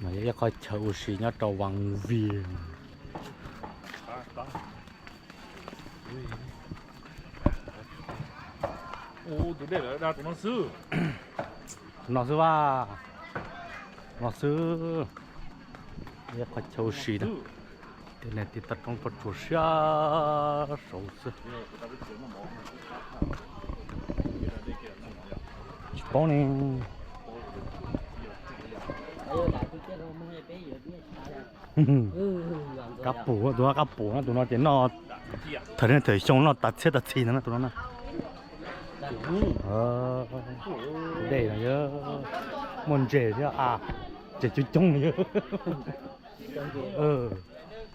Mas yog ib qhov chaw ua si nyob rau Vas Vias. Tus no xwb, tus no xwb, no xwb. Ib qhov chaw ua si na. Tej neeg tib toj roob poj tsuas siab saud xwb. Tsis paub ne. Qab pum, tus no qab pum no, tus no ces noj, thaum niaj thaum xyoo noj tas txhiab tas txhis no na tus no na. Tus dej no muaj ntses thiab a, ntses coob coob no.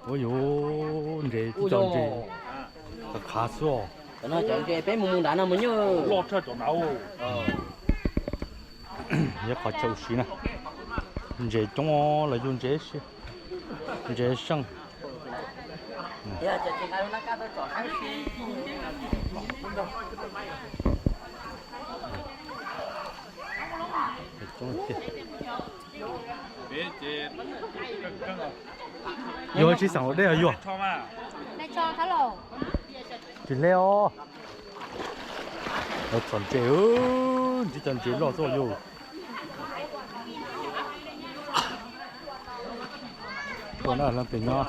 Ua yuav ntses, cov ntses qhav qhav xwb os. Cov ntses peb mus mus nrad no mus nyuj. Loj tshaj cov nrad. Yog qhov chaw ua si na, ntses coob los yug ntses, ntses seej. Yuav tsis xeem Los Dej os yuav? Tsis hle os. Lawv txhom ntses, ntsib cov ntses loj xwb yus. Tuaj na leej twg nyob,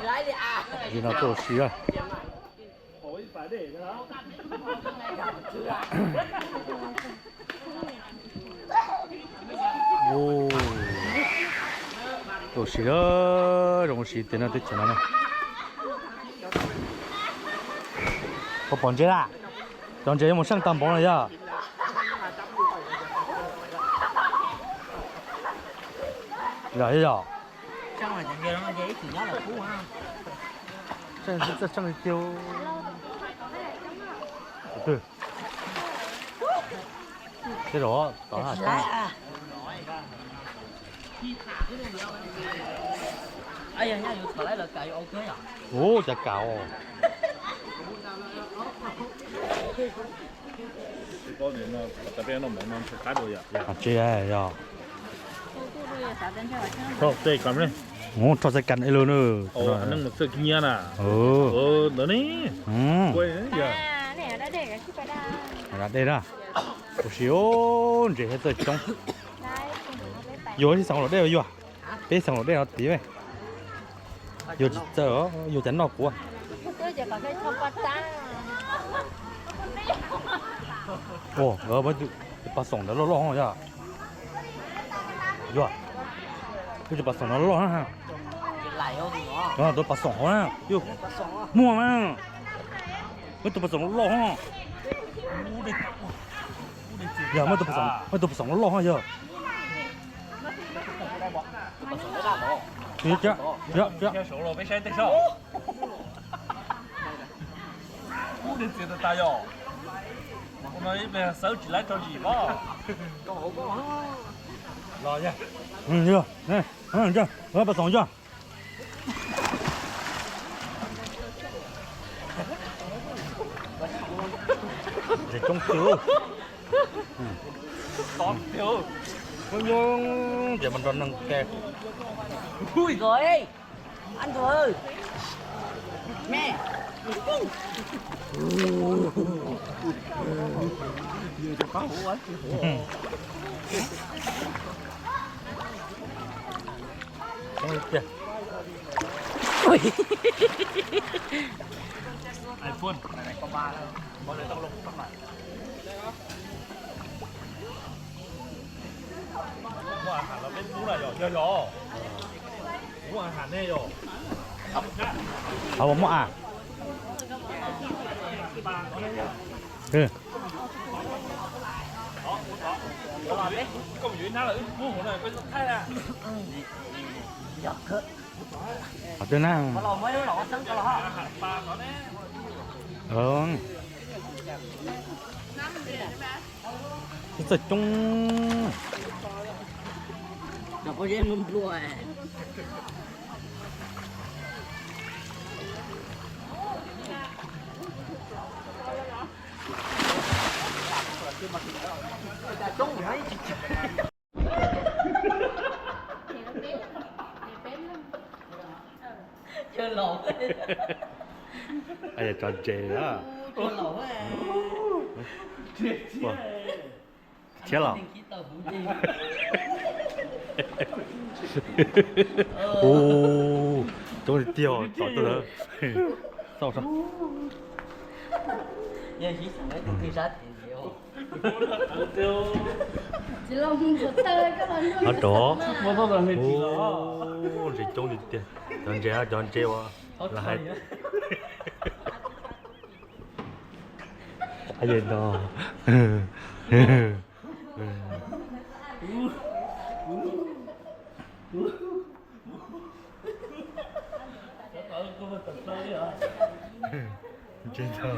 yus no tuaj ua si. Tuaj ua si, zoo ua si tiag no teb chaws no na. Koj pom ntses lawm? Cov ntses yuav mus seej tag npaum no yog. Yog yog. Seej tsis txawj seej li tiag. Twb, twb, ua cas kam os. Tsis yog, tso txais kas ib lub na. Ntawd ne. Da dej na. Ua si, ntses thiaj txawj coob. Yuav tsis xeem Los Dej os yuav? Peb xeem Los Dej no tid. Yuav tsis txawj, yuav cas noj kuv. Ua, tus pas xoom ntawd loj loj yog. Yuav, tus pas xoom no loj na. Tus pas xoom hauv na. Muaj mas. Muaj tus pas xoom loj loj. Yog, muaj tus pas xoom loj loj yog. Pas xoom yog. Ntses coob tiag. Nyob nyob ces mas nrog neeg ke. Muaj a has los peb pub na yog, yog, yog. Pub a has nej yog. Muaj a. Qhov twg na? Txawj coob. Tso ntses na. Thiab los. Coob tiag, tom tuaj. Xauj sab. Ho rov. Ntses coob li tiag. Cov ntses, cov ntses uas lawv hais. Aye no. Ntses tau.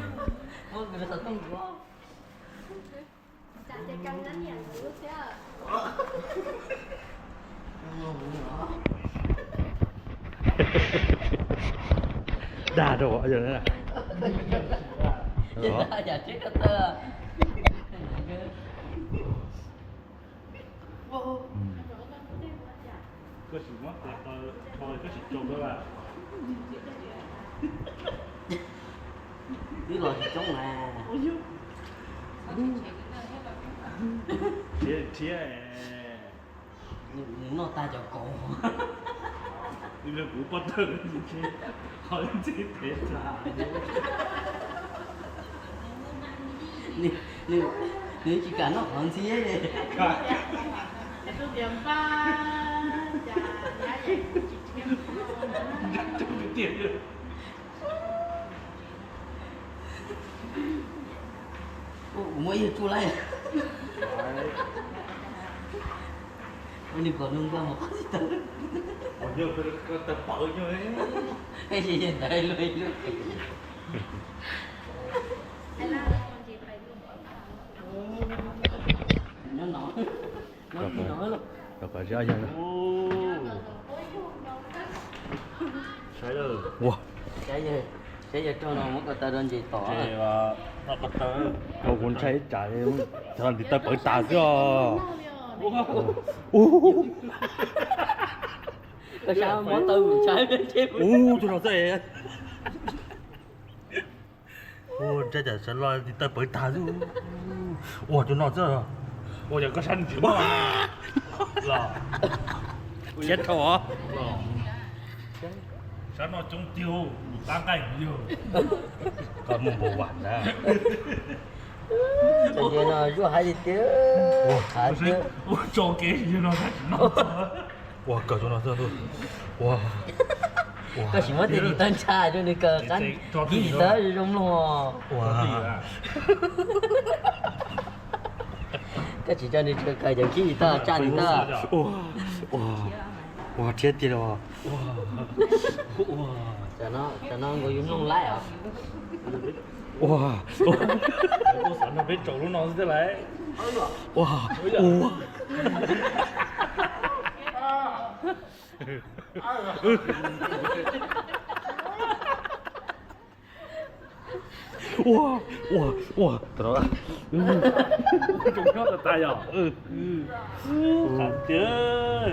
Dag rau yog. Koj sim muab tes taw rho, koj sim cog koj. Twb los tsis coob na. Rhiab, rhiab. Nws noj tag cov kaus. Kuv poj tawg, qhov ntxim tes tas. Nws tsis kam noj qhov ntxhiab li. Kuv muab ib tsuj laij. Ua li kom nug nkauj mus qhov tsis tau. Ua li kom tawg pawv nyuj. Ntawd luag ib lub. Rau qhov tsis ob yog. Ua, saib yawg rau no muab ko taw rau ntses tom. Kuv ntshai ib tsam ntiv taw pawv tas xwb os. Ua, tus no xwb. Ua, ntshai tsam sawv los ntiv taw pawv tas xwb. Ua, tus no xwb. Ua, yog koj sab nws tsis muaj los. Siab dhau os. Sab no coob tiag, mus tab nqaij yog. Koj muaj npaum vam ntag. Ua, tso kev no. Ua, kawg tus no xwb. Ua, koj sim muab tes ntiv taw ntshai rau nws kawg, khib ntiv taw zoo mloog. Ua, koj tsis tso nws kawg, kawg cov khib ntiv taw, tsa ntiv taw. Ua, rhiab tiag los. Cov no nkaus yus mloog laib os. Ua, peb tsaus lub no xwb lawm. Ua, ua. Ua, ua, ua, tau. Zoo nyob tas tas yog. Tiag,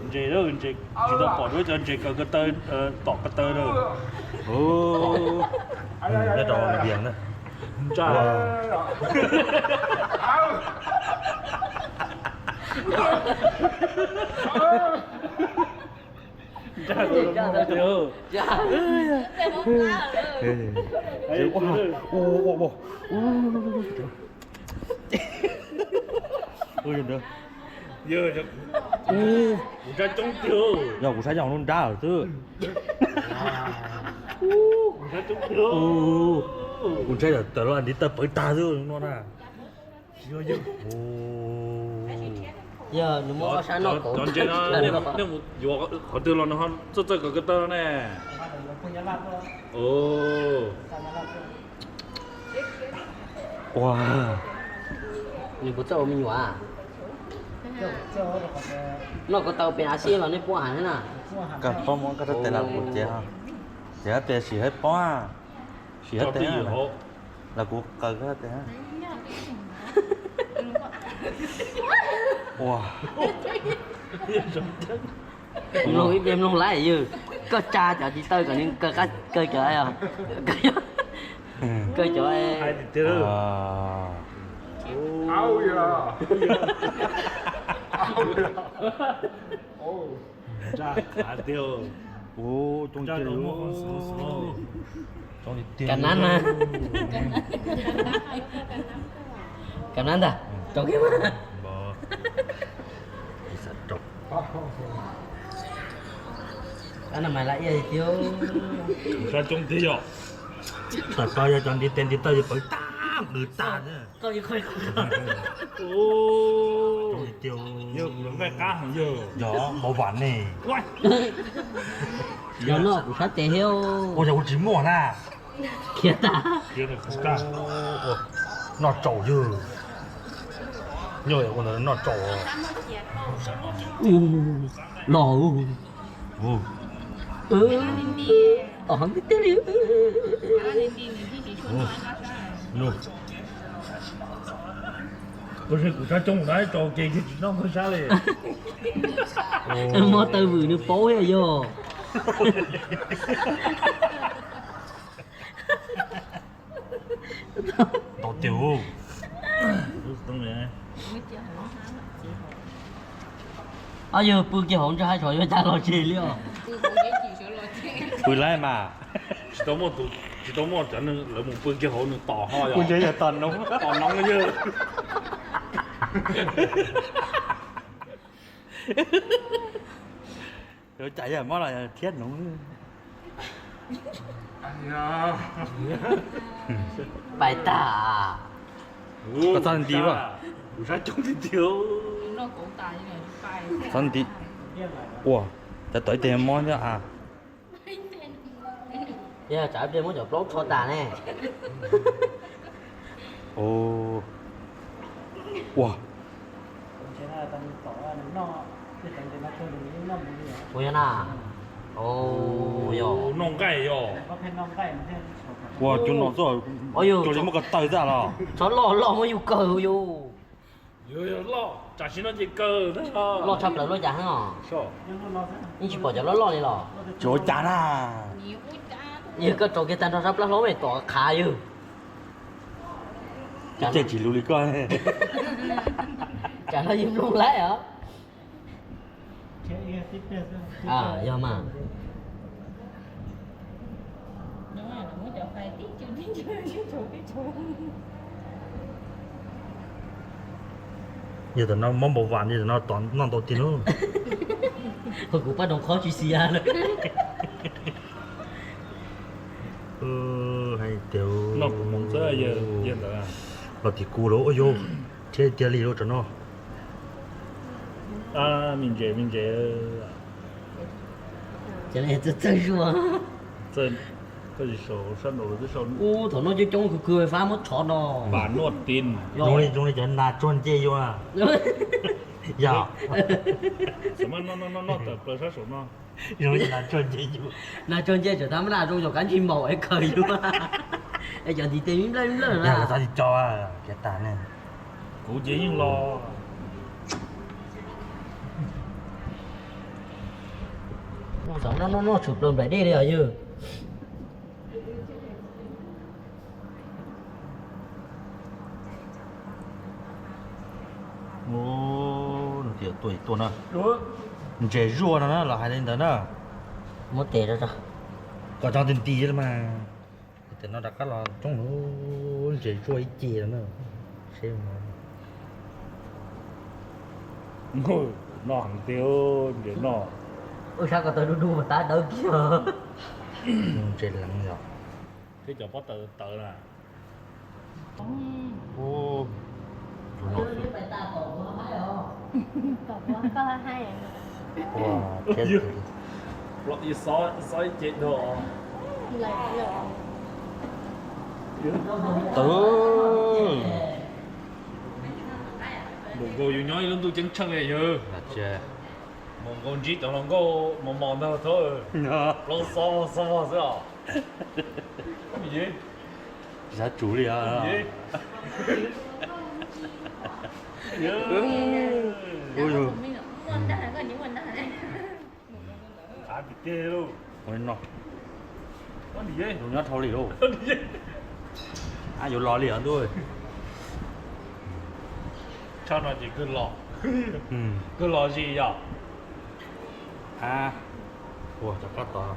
ntses, ntses tsis tau pom dua cov ntses kaw ko taw, tom ko taw lawm. Nyob rau vias na. Ntsa. Yog kuv saib yog lub nrab lawm xwb. Kuv ntshai tawm los ntiv taw pawv tag xwb no na. Yog nws muab ob sab noj kauv. Cov ntses no nej mus yuav qhov twg los nws ho txawj txawj kawg ko taw ne? Ua, nws puas txawj ua me nyuam? Noj ko taw pem a xij los nej pub heev na. Koj paub muab koj rab tes los kuv cev, cev rab tes sim haib pob, sim haib tes, los kuv qaws koj rab tes. Ua, mloog ib pliag mloog laib yog koj tsa cov tiv taw kom nws kaw cov, kaw cov. Kam nab na. Kam nab ntag, rau kiag mas. Ab, no mas laj iaj tiag. Sab coob tiag yog. Tam koj yog cov ntiv tes ntiv taw yog pawv tag qws tag. Yog nqaij qab heev yog. Yog npau vam ne. Yog noj kuv sab tes thiab. Ua yog kuv tsis muaj na. Khiav tag. Noj tsaum yog. Yog ua ntawd noj tsaum. Los. Tom hov nti tiag li. Kuv sab coob na, tso ke kiag tsis noj koj sab li. Mob taw vwm nws paub thiab yog. Ntau tiag. Ab, yog pw kiag hauv ntsej haib tsov yuav cas los tseg li os. Pw laib mas. Tsis tau muaj, tsis tau muaj cov neeg lawv mus pw kiag hauv nws tos ho yog. Tos noov yog. Yuav cas yog mob los thiab noov. Pais tag. Koj txhob nti, kuv sab coob tiag tiag. Txhob nti. Ua, cov tod ib teg mob thiab a. Yog tsam ib pliag muab cov plaub tsho tas ne. Ua, ua yog na. Yog noj nqaij yog. Ua, cov no xwb, ua li muab ko taw tag los. Tsho loj loj muab yus kaw yus. Yog loj, tsam sim no ces kaw loj tshaj plaws loj cas heev os. Yeej tsis pom cov loj loj li los. Tsis ua cas na. Yog koj tso kiag tag nrho sab plab hlob me tom qhav yog. Ces tsis lus li koj. Tsam no yus mloog laib os. Yog mas. Yog tam no mob npau vam li tam no tom noj ntau tiag lub. Kuv paj doog qhob tsis xis lawm. Hais tias noj kuv mus xwb, yog ntawd los tim kuv lawm, yog thiab tiag li lub tsam no. Me ntses, me ntses. Txawj txawj zuag. Koj tsis saum sab nraud lawv twb sau. Ub, thaum no coob coob kawg kawg fab muab tshov no. Pas nuaj tin. Zoo li, zoo li cov nas tsuag nce yus na. Yog. Xam maj noj noj noj tawm plaws sab saum no. Zoo li nas tsuag nce yus. Nas tsuag nce tseem tab maj nas zoo yog kab ntsig maum es khaws yus. Es cov ntiv tes me nplawj me nplawj na. Yog txhob tsis tso, khiav tas ne. Kuv ces yeej los. Noj noj noj tshwm plaws nplaim dej li os yawg. Tus tuaj tus tuaj na. Ntses zuaj no na los hais li ntawd na. Muab tes rau, kom cov nti nti mas. Tes no rov qab los coob, ntses zuaj ib ce no na. Seb, noj heev tiag, ntses noj. Ua sab ko taw du du mas tab dawb kiag. Ntses leev yog. Thiab cov pob taws tawv na. Los ib ce dhau. Tawv. Npaum nkaus yus nyob ib lub ntuj ceeb tsheej li yawg. Npaum nkaus ntsib cov hluas nkauj mos mos ntag thab. Plaub xob vog xob vog xwb os. Xav tsum li os. Ua li no, zoo nyob dhau li lauj. Yuav los li os ntuj. Tshaj no ces kawg los, kawg los zis yom. Ua cov kab tod,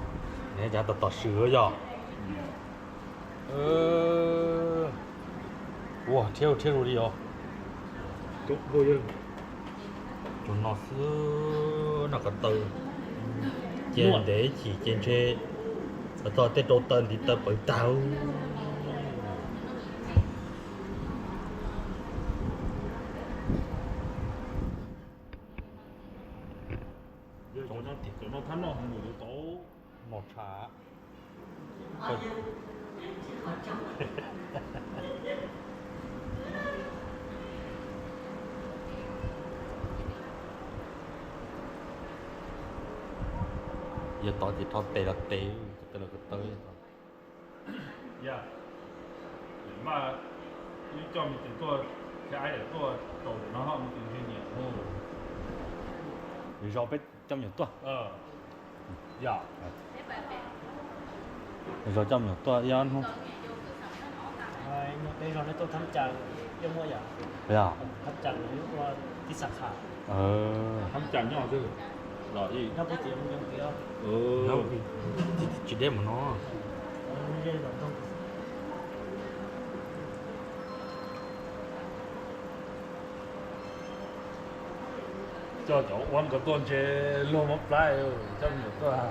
cov tom tom swm yom. Ua thiab thiab zoo li os. Cov no xwb, noj ko taw ces ntev chim ces ntshe txog tej rau taw ntiv taw pawv tag. Mos tshaj. Yog tod ces rho tes los tes, tes los ko taw. Zos peb coj me nyuam tuaj. Zos coj me nyuam tuaj ib ob hnub. Tsis deb mus no. Coj cov uab ko tuaj ntshe luag mob plab, coj me nyuam tuaj.